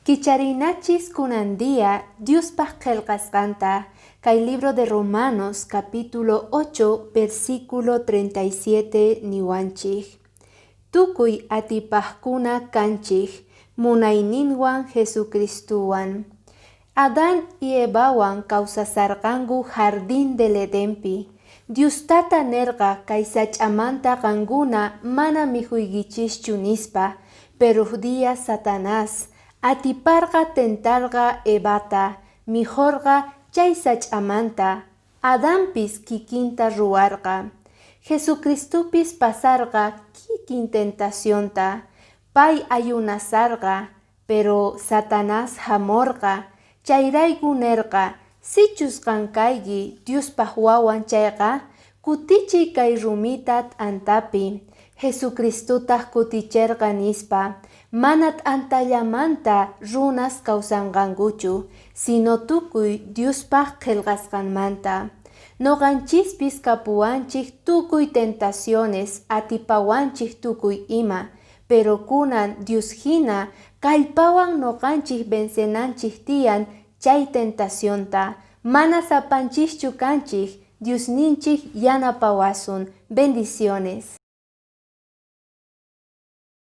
Kicharinachis kunan día Diospaq qillqasqanta, kay libro de Romanos capítulo 8 versículo 37 niwanchik: Tukuy atipaqkuna kanchik munayninwan Jesucristuwan. Adán y Evawan kawsasarqanku jardín del Edenpi. Dios tata nerqa kay sach'amanta qankuna mana mikhuykichischu nispa, pero día Satanás atiparqa tentarqa Evata, mikhorqa chay sach'amanta, Adanpis kikinta ruwarqa. Jesucristupis pasarqa kikin tentacionta, pay ayunasarqa, pero Satanás hamorqa, chayrayku nerqa, sichus qan kayki Diospaq wawan chayqa, kutichiy kay rumita t'antapi. Jesucristutaq kuticherqa nispa, mana t'antallamanta runas kawsanqankuchu, sino tukuy Diospaq qillqasqanmanta. Noqanchispis kapuwanchik tukuy tentaciones, atipawanchik tukuy ima, pero kunan Dios hina kallpawan noqanchik vencenanchik tiyan chay tentacionta. Mana sapanchischu kanchik, Diosninchik yanapawasun. Bendiciones.